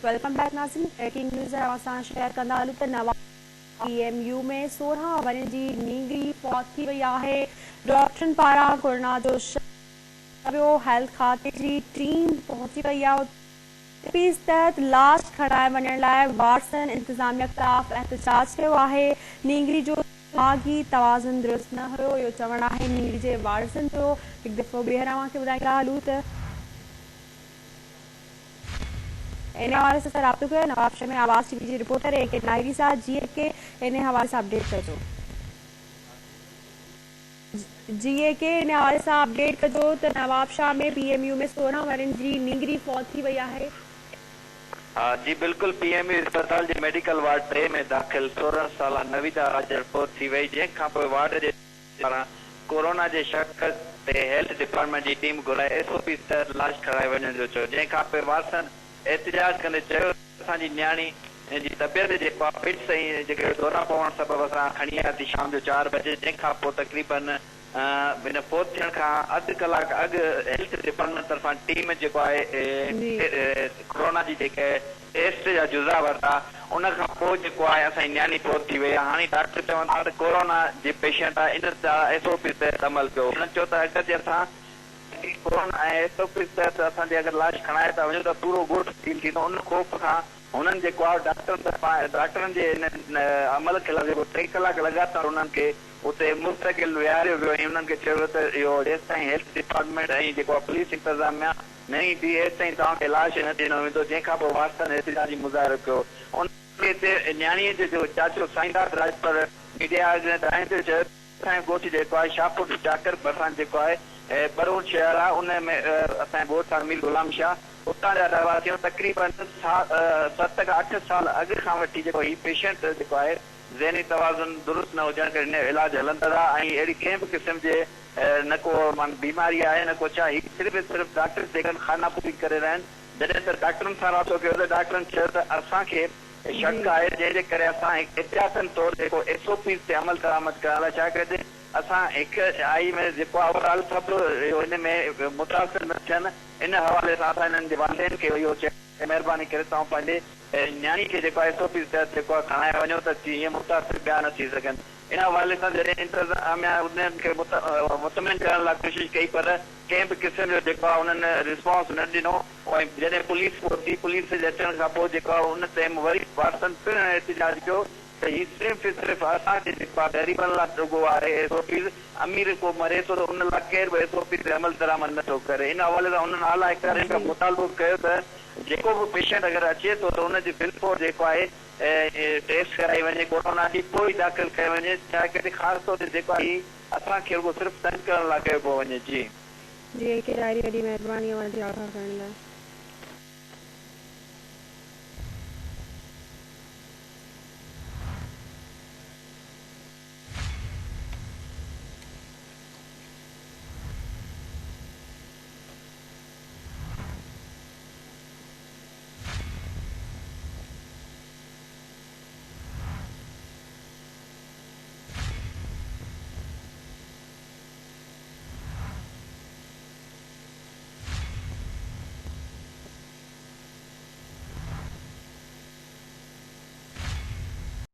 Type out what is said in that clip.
Welcome back ناظرين breaking news اوهان سان شيئر ڪندا هلون ته نواب پي ايم يو ۾ 16 ورهين جي نينگري فوت ٿي وئي آهي ڊاڪٽرن پاران ڪورونا جو شڪ ويو هيلٿ کاتي جي ٽيم پهچي وئي آهي پيس تحت لاش کڻائي وڃڻ لاء وارثن انتظاميا خلاف احتجاج ڪيو آهي نينگري جو دماغي توازن درست نه هيو اهو چوڻ آهي نينگري جي وارثن جو هڪ دفعو ٻيهر اوهان کي ٻڌائيندا هلون ته ان حوالي سان رابطو ڪيو نوابشاهه ۾ آواز ٽي وي جي رپورٽر اي ڪي ناهيري سان جي اي ڪي ان حوالي سان اپڊيٽ ڪجو. جي اي ڪي ان حوالي سان اپڊيٽ ڪجو ته نوابشاهه ۾ پي ايم يو ۾ 16 ورهين جي نينگري فوت ٿي وئي آهي. جي بلڪل پي ايم يو اسپتال جي ميڊيڪل وارڊ 3 ۾ داخل 16 سالا نويدا راڄڙ فوت ٿي وئي جنهن کانپوء وارڊ جي پاران ڪورونا جي شڪ تي هيلٿ ڊپارٽمينٽ جي ٽيم گهرائي ايس او پيز تحت لاش کڻائي وڃڻ جو چيو جنهن کانپوء وارثن احتجاج ڪندي چيو ته اسان جي نياڻي جي طبيعت جيڪو آهي فٽس ۽ جيڪي دورا پوڻ سبب اسان کڻي آياسين شام جو 4 بجي جنهن کانپوء تقريبن هن فوت ٿيڻ کان اڌ ڪلاڪ اڳ هيلٿ ڊپارٽمينٽ طرفان ٽيم جيڪو آهي ڪورونا جي جيڪي ٽيسٽ جا جزا ورتا ان کان پوء جيڪو آهي اسان جي نياڻي فوت ٿي وئي آهي هاڻي ڊاڪٽر چون ٿا ته ڪورونا جي پيشنٽ آهي ان جا ايس او پيز تحت عمل ڪيو هنن چيو ته اگر جي اسان ڪورونا ۽ ايس او پيز تحت اسان جي اگر لاش کڻائي ٿا وڃون ته پورو ڳوٺ سيل ٿيندو ان خوف کان هنن جيڪو آهي ڊاڪٽرن طرفان ڊاڪٽرن جي ان عمل خلاف جيڪو 3 ڪلاڪ لڳاتار انهن کي اتي مستقل ويهاريو ويو ۽ انهن کي چيو ويو ته اهو جيستائين هيلٿ ڊپارٽمينٽ ۽ جيڪو آهي پوليس انتظاميا نه ايندي ايستائين توهان کي لاش نه ڏنو ويندو جنهن کان پوء وارثن احتجاجي مظاهرو ڪيو ان موقعي تي نياڻيء جو جو چاچو سائينداد راڄپر ميڊيا اڳيان ڳالهائيندي چيو ته اسان جو ڳوٺ جيڪو آهي شاهپور چاڪر ڀرسان جيڪو آهي ٻرون شهر آهي ان ۾ اسان جو ڳوٺ آهي مير غلام شاهه اتان جا رهواسي آهيون تقريبن 7 کان 8 سال اڳ کان وٺي جيڪو هي پيشنٽ جيڪو آهي ذهني توازن درست نه هجڻ ڪري هن جو علاج هلندڙ آهي ۽ اهڙي ڪنهن به قسم جي نه ڪو معنيٰ بيماري آهي نه ڪو ڇا هي صرف ۽ صرف ڊاڪٽر جيڪن خانه پوري ڪري رهيا آهن جڏهن ته ڊاڪٽرن سان رابطو ڪيو ته ڊاڪٽرن چيو ته اسان کي شڪ آهي جنهن جي ڪري اسان هڪ احتياطن طور جيڪو ايس او پيز تي عمل درآمد ڪرڻ لاء ڇا ڪجي اسان هڪ آئي ۾ جيڪو آهي اوور آل سڀ اهو ان ۾ متاثر نه ٿين ان حوالي سان اسان انهن جي والدين کي اهو چيو ته مهرباني ڪري توهان پنهنجي نياڻي کي جيڪو آهي ايس او پيز تحت جيڪو آهي کڻائي وڃو ته جيئن متاثر ٻيا نه ٿي سگهن. ان حوالي سان جڏهن انتظاميا انهن کي مطمئن ڪرڻ لاء ڪوشش ڪئي پر ڪنهن به قسم جو جيڪو آهي انهن رسپانس نه ڏنو ۽ جڏهن پوليس پهتي پوليس جي اچڻ کان پوء جيڪو آهي ان ٽيم وري وارثن پڻ احتجاج ڪيو ته هي صرف صرف اسان کي جيڪو آهي غريبن لاء رڳو آهي ايس او پيز امير ڪو مري ٿو ته ان لاء ڪير به ايس او پيز تي عمل درآمد نه ٿو ڪري ان حوالي سان انهن اعليٰ اختيارين کان مطالبو ڪيو ته جيڪو به پيشنٽ اگر اچي ٿو ته ان جي بل فور جيڪو آهي ٽيسٽ ڪرائي وڃي ڪورونا جي پوء ئي داخل ڪيو وڃي ڇا ڪري خاص طور تي جيڪو آهي هي اسان کي رڳو صرف تنگ ڪرڻ لاء ڪيو پيو وڃي جي. جي اي ڪي ڊائري وڏي مهرباني اوهان جي آگاهه ڪرڻ لاء.